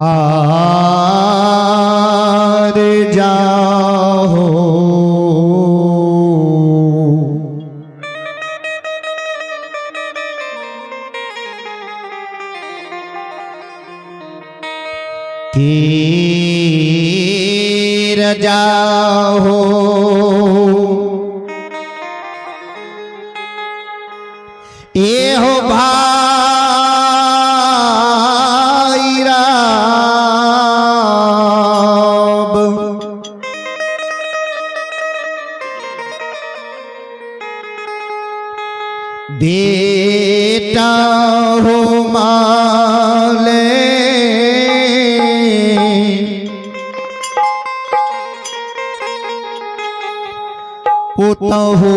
हार जाहो। के रजाहो ए हो भाई राम, बेटा हो माले पुतहु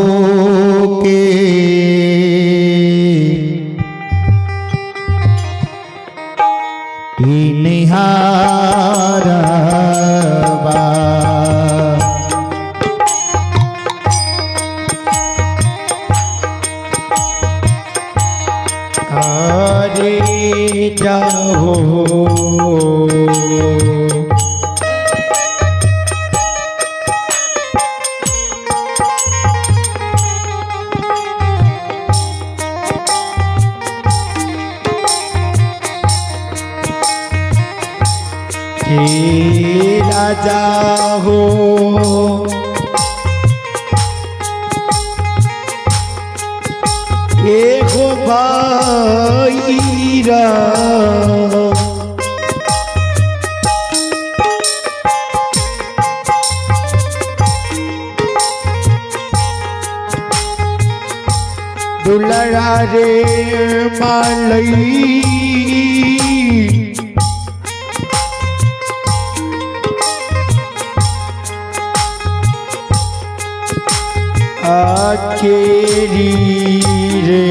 के निहारबा। अरे जाओ हे राजा हो, एगो भाईरा दुलरा रे मालई, आकेरी रे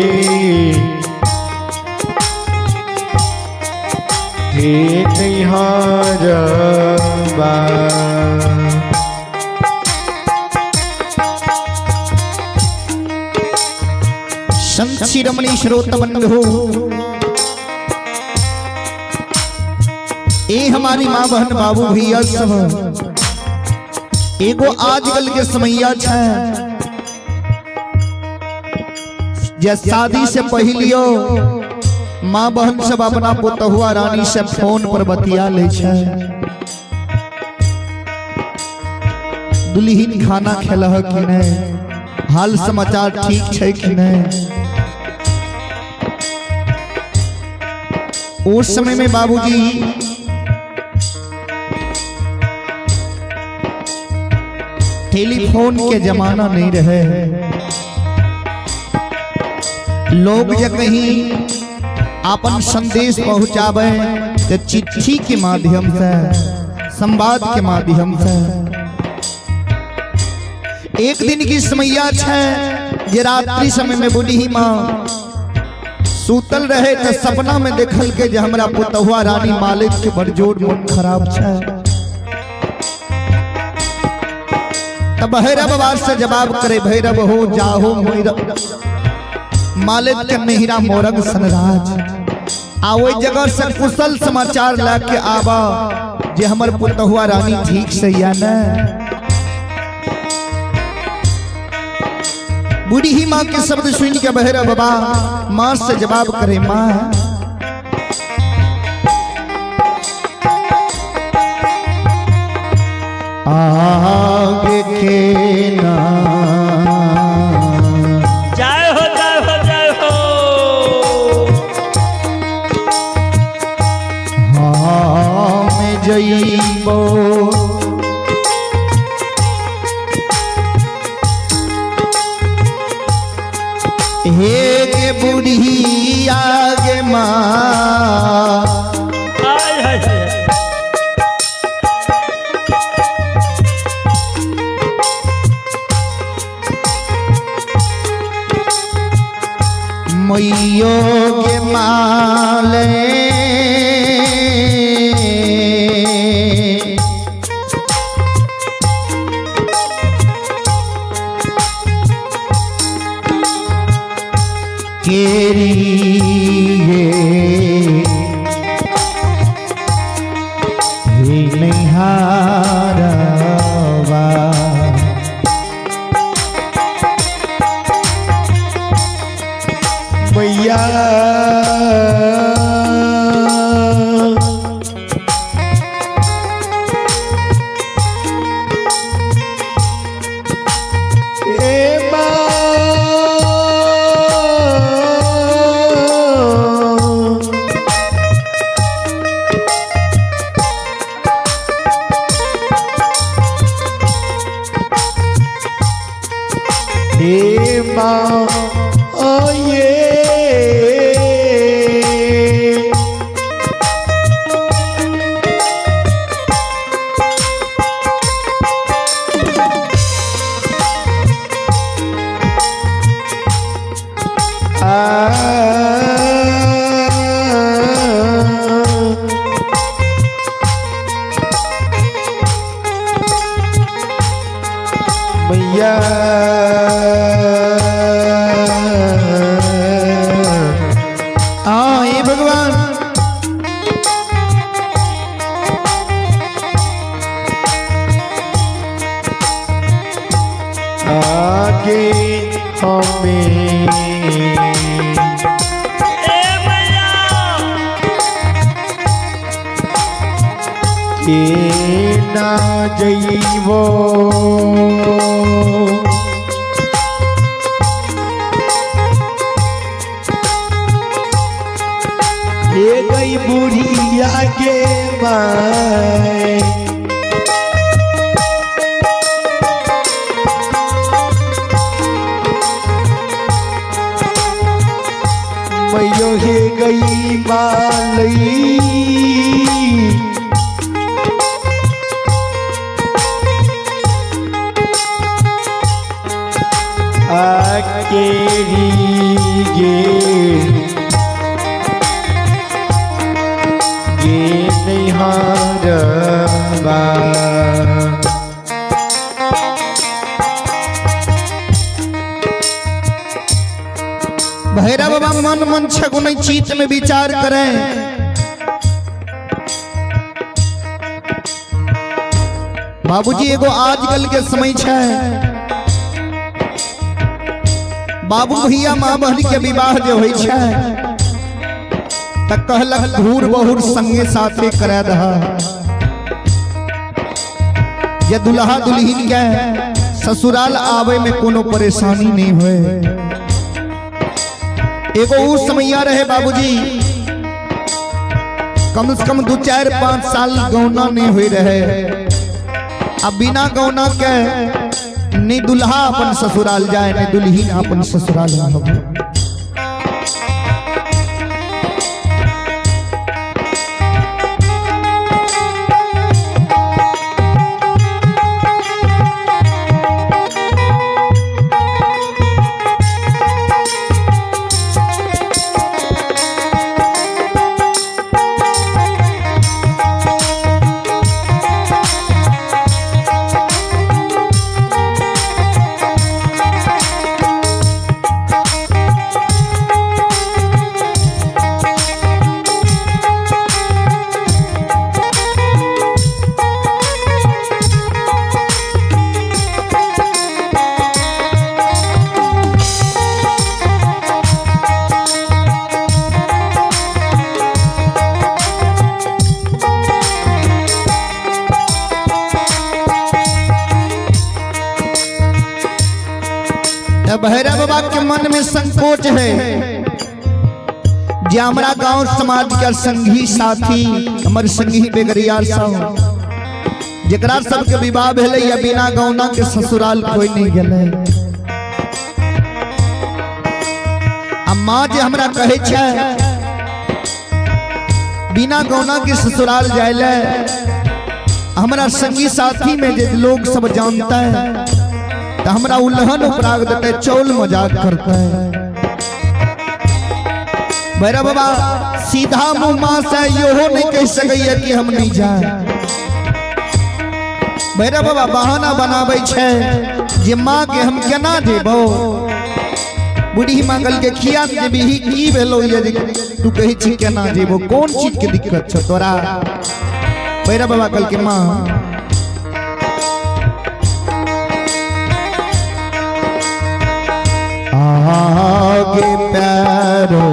हे निहारबा। संत शिरोमणि श्रोत बंधु, ए हमारी माँ बहन बाबू भैया सब, एगो आजकल के समैया छै जे शादी से पहलियो माँ बहन सब अपना पुतहुआ रानी से फोन पर बतिया ले छै। दुल्हीन खाना खेलह कि नहीं, हाल समाचार ठीक छै कि नहीं। उस समय में बाबूजी टेलीफोन के जमाना नहीं रहे। लोग जब कहीं अपन संदेश पहुंचावे तो चिट्ठी के माध्यम से, संवाद के माध्यम से। एक दिन की समैया छै जे रात्रि समय में बुढ़ी माँ सूतल रहे तो सपना में देखल के जे हमरा पुतहुआ रानी मालिक के बड़जोर मन खराब छै। तब भैरव बाबा से जवाब करे, भैरव हो जाहो मालिक के नहिरा मोरंग सनराज, आ ओहि जगह से कुशल समाचार ला के आबा जे हमर पुतहुआ रानी ठीक से या न। बूढ़ी माँ के शब्द सुन के भैरव बाबा माँ से जवाब करे, माँ आगे के ना जय हो जय हो जय हो। हम जइबो हे गे बूढ़ी आगे माँ, हाय हाय हाय। मैयो के माले केरी ये नैहारवा। मैया ए माँ, हे माँ ओ ये आ मैया हाँ ये भगवान। आगे हमें ए मैया के ना जइबो हे गई बुढ़िया के माय मैयो हे गई मालई आकेरी गे गे नैहारवा। भैरव बाबा मन मन छगुन चित में विचार करें। बाबूजी एगो आजकल के समय छै, बाबू भैया माँ बहन के विवाह जे होइ छै त कहलक घूर बहुर संगे साथे करे दह, जे दुल्हा दुल्हिन के ससुराल आवे में कोनो परेशानी नहीं होए। एगो ऊ समैया रहे बाबूजी, कम से कम 2 4 5 साल गौना नहीं हुई रहे। अब बिना गौना के नहीं दुल्हा अपन ससुराल जाए नहीं दुल्हीन अपन ससुराल आवे। भैरव बाबा के मन में संकोच है जे हमारा गांव समाज के संगी साथी हमर संगी बेगरिया सब जकरा सबके विवाह भेलै या बिना गौना के ससुराल कोई नहीं गेलै। आ माँ जे हमरा कहै छै बिना गौना के ससुराल जाय ले, हमरा संगी साथी में जे लोग सब जानता है तो हमरा उल्हन उपराग देते, चौल मजाक करते है। भैरव बाबा सीधा मुंह मां से यो नहीं कह सकैया कि हम नहीं जाए। भैरव बाबा बहाना बनाबै छै जे माँ के हम केना जेबो, बूढ़ी माँ कहलकै के किया जेबही, की भेलो ये जे तू कहै छी केना जेबो, कोन चीज के दिक्कत छौ तोरा। भैरव बाबा कल के माँ आगे पैरो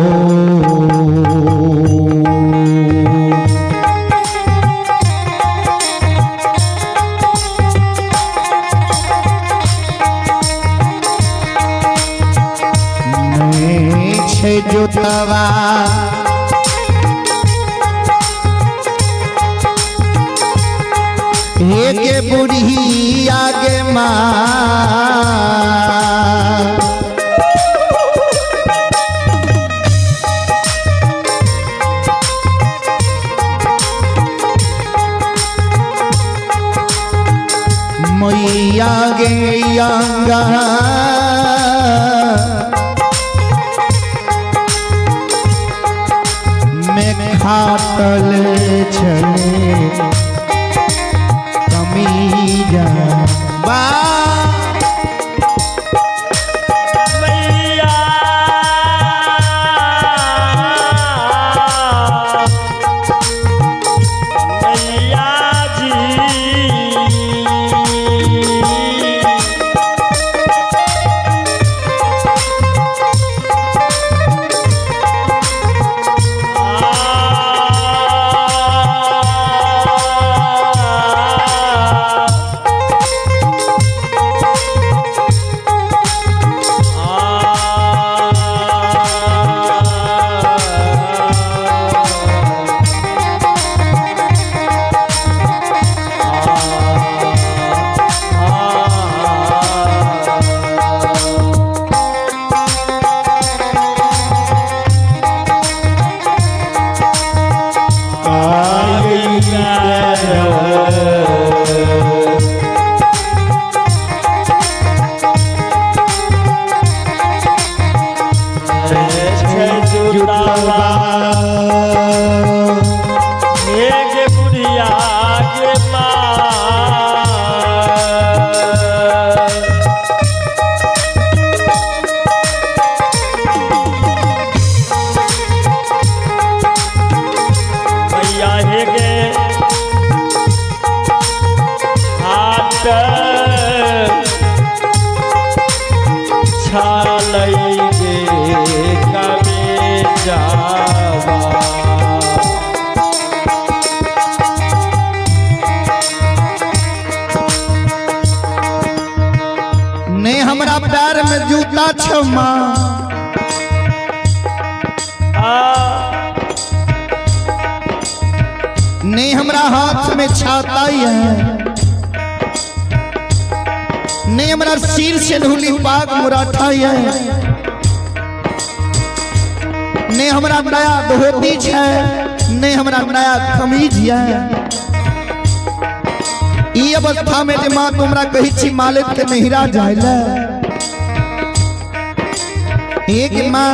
नहीं छे जोतवा एक बुढ़ी आगे माँ। मैया गे अंगा में खाटल चले कमीजा बा। मैया मैया जी गे बुढ़िया गे माँ। मैया हे गे हाथ छालई गे कमे जावा। ने हमरा पैर में जूता छौ माँ, ने हमरा हाथ में छाता है, ने हमरा सिर से धुली पाग मुराठा है, ने हमरा नया धोती छै, ने हमरा नया कमीज है। ई अवस्था में जे माँ तुमरा कही छी मालिक के नहिरा जाइले, एक माँ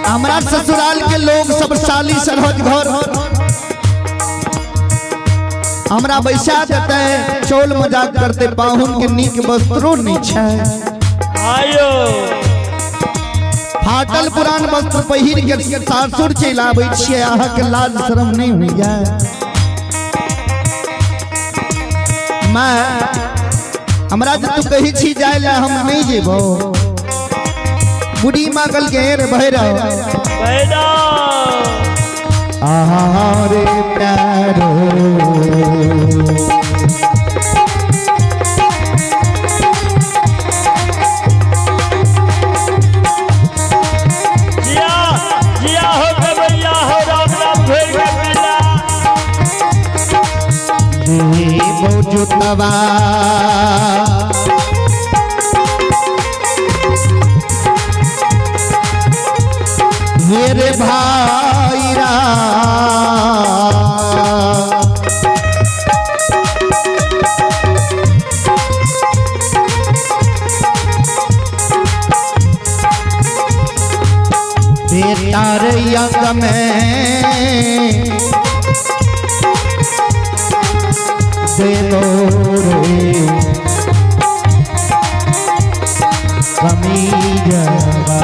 हमारा ससुराल के लोग सब साली सरहज घर हमरा बैसा देते, चोल मजाक करते, पाहुन के नीक वस्त्रो नहीं छै, आयो फाटल पुरान वस्त्र पहिर के सासुर चलि आबै छियै, अहाँ के लाज शरम नहीं होइया। माँ हमरा जे तू कहै छी जाय ला हम नहीं जेबो। बुढ़ी माँ कहलकै हे रे भैरव आरे प्यारो जूतवा। मेरे भाई रा बेटा रे अंग में देवो रे कमीजवा।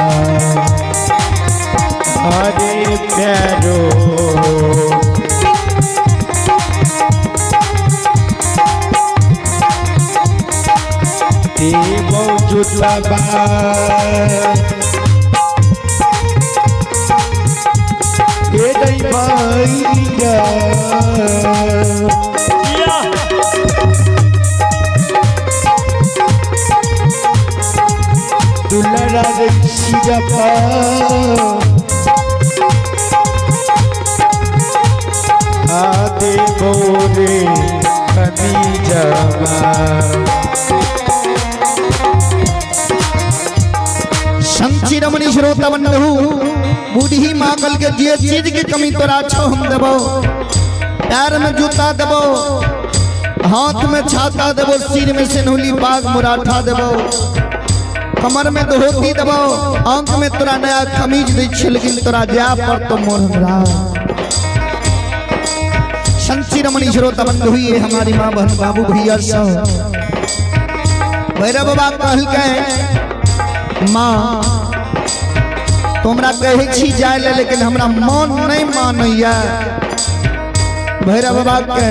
अरे प्यारो देवो जुतवा हे गई भैया दुलरा रे शिरपा आदे बोरे कमीजवा। संची रमणी श्रोता बंधु बूढ़ी माँ कल के जे चीज की कमी तोरा छो हम देबो, पैर में जूता देबो, हाथ में छाता देबो, सिर में सिन्हुली पाग मुराठा देबो, कमर में धोती देबो, आंख में तोरा नया कमीज दै छियै, लेकिन तोरा जाय पर तो मोर हमरा। संची रमणी श्रोता बंधु ये हमारी माँ बहन बाबू भैया सब। भैरव बाबा कहलकै माँ तो हमरा कहै छी जाय ले, लेकिन हमरा मन नहीं मानैया। भैरव बाबा के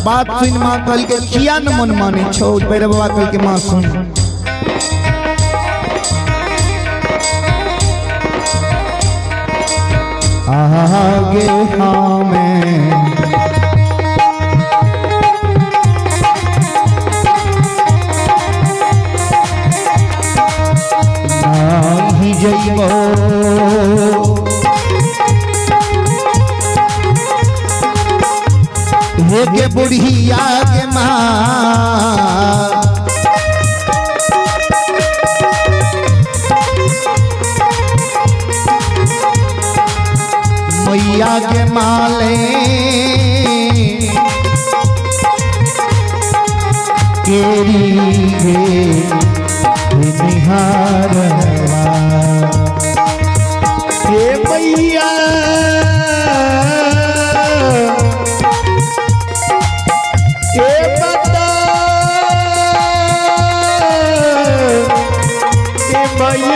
बात सुन माँ कहलकै किया न मन मानै छौ? भैरव बाबा कहलकै माँ सुन, आगे हमें नाही जइबो, हे के बुढ़िया के माँ मैया के माले केरी गे निहारवा। हे मैया हे माता हे मैया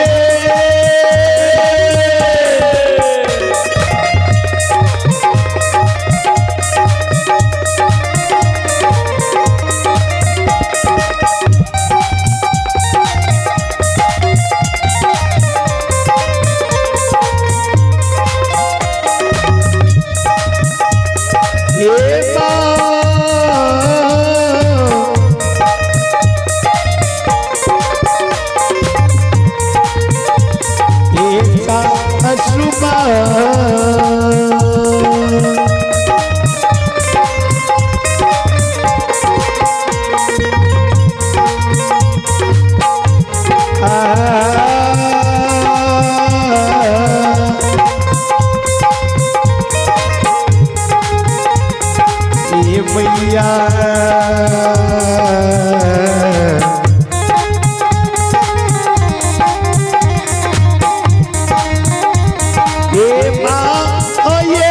मैया हे माँ ये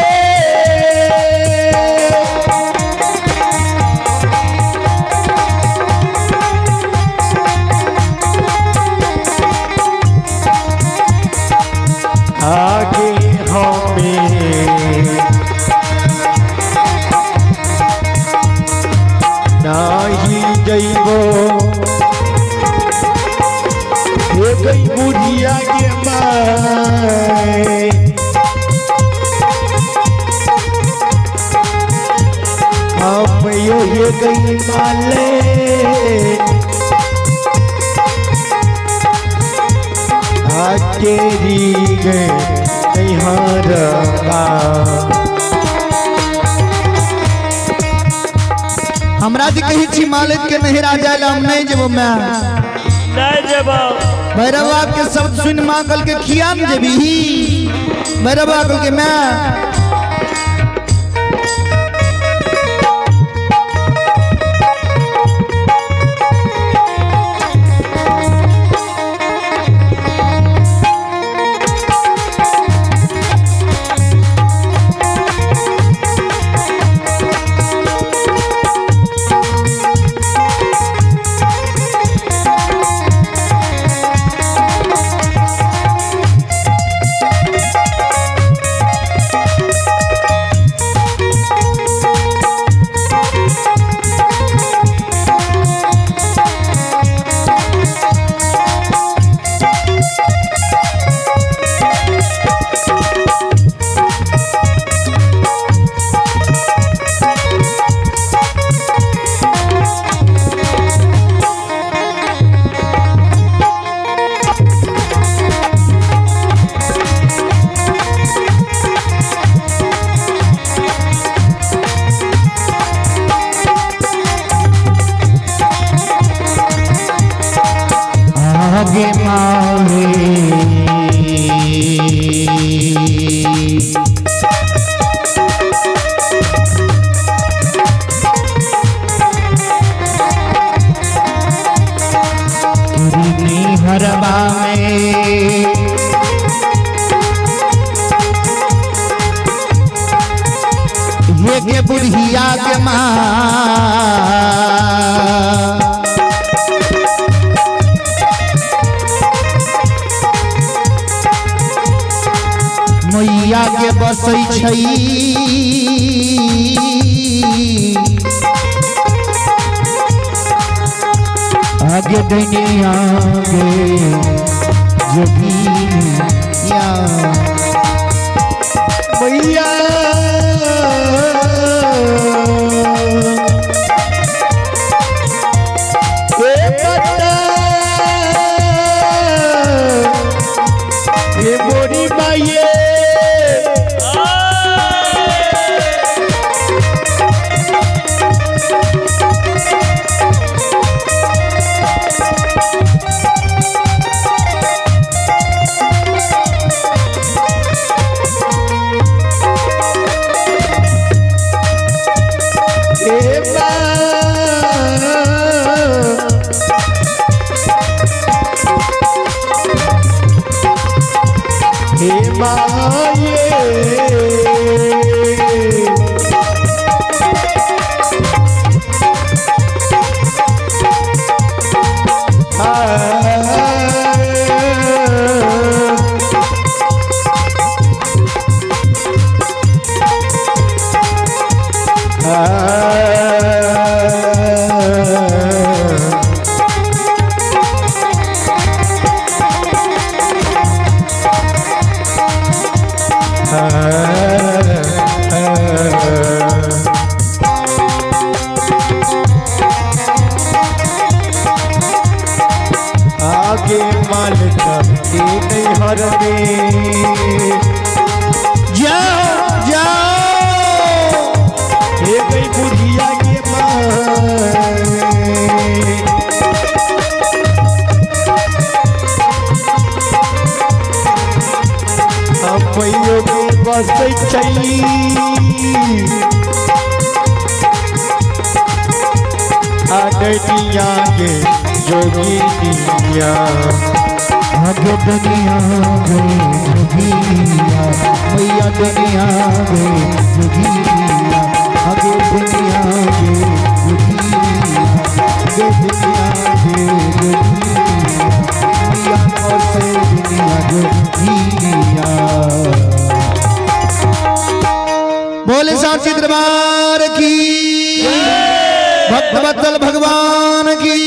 आगे हमें नाही जइबो हे गई बुढ़िया के माय आप यो ये गई माले आकेरी गए नैहरवा। हमरा जी कहै छी मालिक के नहिरा जाय ला, हम नहीं जेबो मैं। नहीं जेबो। भैरवा के शब्द सुन माँ कल के खिया न जेबी। भैरवा कल के मैं आगे मावे हरबा में ये के बुढ़िया के माँ मैया के बसै छै आगे दुनिया गे जोगिया मैया ए बता ए मोरी माये ए माँ हे माये आ आगे मालिक के नैहर में जाओ जाओ हे गई बुढ़िया के माँ हम के बसै छै आडनिया के जोगिनिया आगे दुनिया गे जोगिया मैया दुनिया गे जोगिया आगे दुनिया गे जोगिया आगे दुनिया गे जोगिया मैया से दुनिया जोगिया। बोले साची दरबार की, भक्त वत्सल भगवान की।